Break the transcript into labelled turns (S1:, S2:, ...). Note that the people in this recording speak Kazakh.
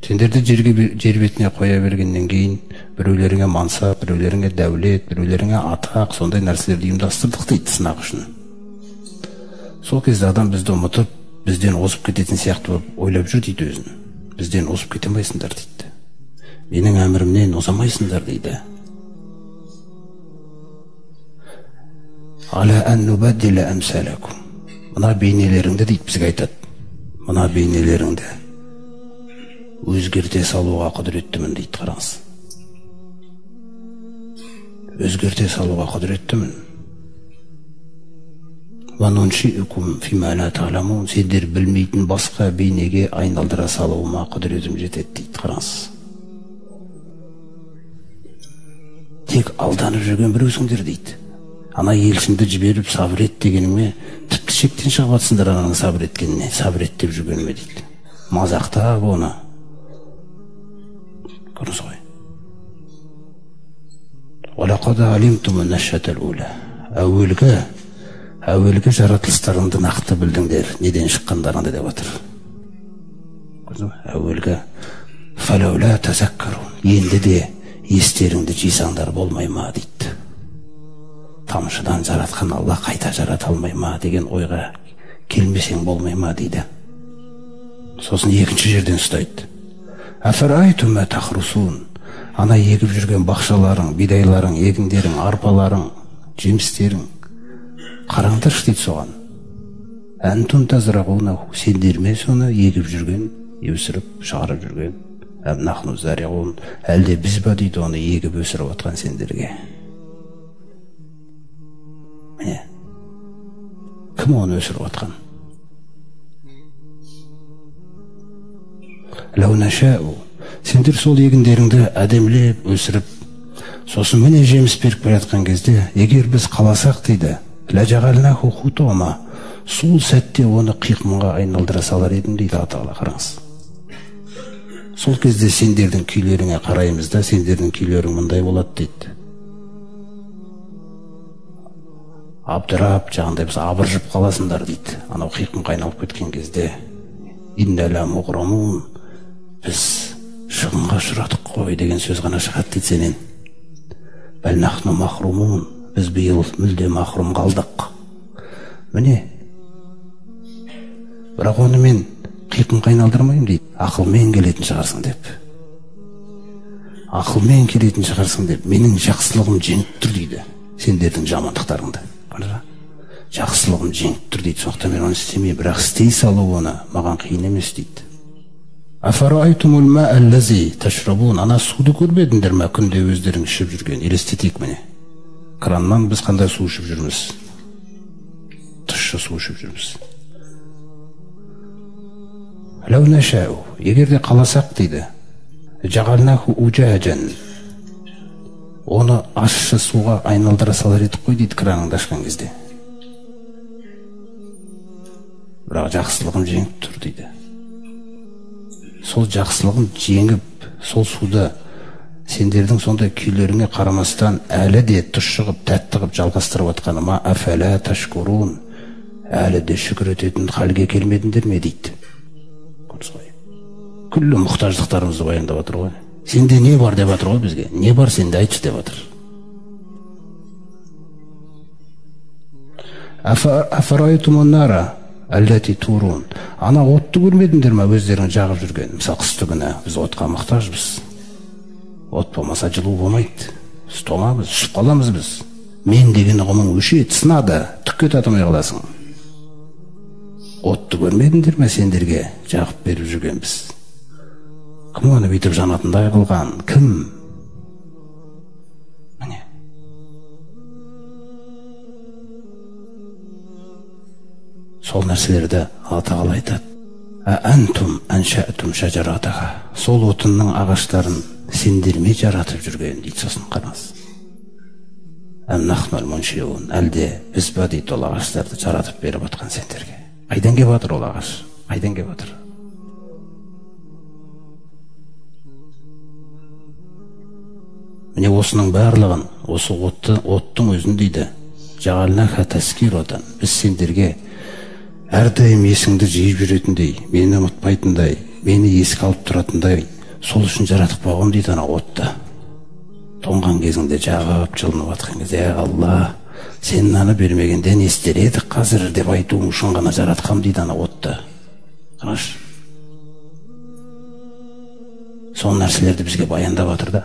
S1: Сендерді жер бетіне қоя бергеннен кейін біреулеріңе мансап, біреулеріңе дәулет, біреулеріңе атақ, сондай нәрселерді ұйымдастырдық дейді сынақ үшін. Сол кезде адам бізді ұмытып, бізден озып кететін сияқты болып ойлап жүр дейді өзін. Бізден озып кете алмайсыңдар дейді. Менің әмірімнен озамайсыңдар дейді. Мына бейнелеріңді дейді бізге айтады. Мына бейнелеріңді өзгерте салуға құдіреттімін дейді, қараңыз. Өзгерте салуға құдіреттімін. Сендер білмейтін басқа бейнеге айналдыра салуыма құдіретім жетеді дейді, қараңыз. Тек алданып жүрген бір өзіңдер дейді. Ана елшімді жіберіп сабыр ет дегеніме тіпті шектен шығып жатсыңдар ананың сабыр еткеніне, сабыр ет деп жүргеніме дейді. Мазақтап оны. Көрдіңіз ғой. Әуелгі жаратылыстарыңды нақты білдіңдер, неден шыққандарыңды деп отыр. Әуелгі енді де естеріңді жисаңдар болмай ма дейді. Тамшыдан жаратқан Алла қайта жарата алмай ма деген ойға келмесең болмай ма дейді. Сосын екінші жерден ұстайды. Ана егіп жүрген бақшаларың, бидайларың, егіндерің, арпаларың, жемістерің, қараңдаршы дейді соған. Сендер ме соны егіп жүрген, өсіріп, шығарып жүрген? Әлде біз ба дейді оны егіп өсіріп отқан сендерге? Міне, кім оны өсіріп отқан? Сендер сол егіндеріңді әдемілеп өсіріп, сосын міне жеміс беріп келе жатқан кезде, егер біз қаласақ дейді, сол сәтте оны қиқымға айналдыра салар едім дейді Алла Тағала, қараңыз. Сол кезде сендердің күйлеріңе қараймыз да, сендердің күйлерің мындай болады дейді. Абдырап, жаңағындай біз абыржып қаласыңдар дейді. Анау қиқымға айналып кеткен кезде, біз шығынға ұшырадық қой деген сөз ғана шығады дейді сенен. Біз биыл мүлде махрұм қалдық. Міне, бірақ оны мен қиқымға айналдырмаймын дейді. Ақылмен келетін шығарсың деп. Ақылмен келетін шығарсың деп. Менің жақсылығым жеңіп тұр дейді. Сендердің жамандықтарыңды. Жақсылығым жеңіп тұр дейді. Сондықтан мен оны істемеймін, бірақ істей салу оны маған қиын емес дейді. Ана суды көрмедіңдер ме күнде өздерің ішіп жүрген? Елестетейік міне. Краннан біз қандай су ішіп жүрміз? Тұщы су ішіп жүрміз. Егер де қаласақ дейді, оны ащы суға айналдыра салар едік қой дейді краныңды ашқан кезде. Бірақ жақсылығым жеңіп тұр дейді. Сол жақсылығым жеңіп, сол суды сендердің сондай күйлеріңе қарамастан әлі де тұщы қып, тәтті қып жалғастырып отқаныма афәлә ташкурун, әлі де шүкір ететін халге келмедіңдер ме дейді. Күллі мұқтаждықтарымызды баяндап отыр ғой. Сенде не бар деп отыр ғой бізге. Не бар сенде айтшы деп отыр. Ана отты көрмедіңдер ме өздерің жағып жүрген? Мысалы қысты күні біз отқа мұқтажбыз. От болмаса жылу болмайды. Біз тоңамыз, үсіп қаламыз біз. Мен деген ұғымың өшеді, сынады, түкке татымай қаласың. Отты көрмедіңдер ме сендерге жағып беріп жүрген біз? Кім оны бүйтіп жанатындай қылған? Кім? Міне. Сол нәрселерді Алла Тағала айтады. Сол отынның ағаштарын сендер ме жаратып жүрген дейді. Сосын қараңыз. Әлде біз ба дейді ол ағаштарды жаратып беріп отқан сендерге? Қайдан келіп жатыр ол ағаш? Қайдан келіп жатыр? Міне осының барлығын, осы оттың өзін дейді, біз сендерге Әрдайым есіңді жиып жүретіндей, мені ұмытпайтындай, мені еске алып тұратындай, сол үшін жаратып қойғам дейді ана отты. Тоңған кезіңде жағып, жылынып жатқан кезде, Алла, сен мынаны бермегенде не істер едік қазір деп айтуың үшін ғана жаратқам дейді ана отты. Қарашы. Сол нәрселерді бізге баяндап жатыр да.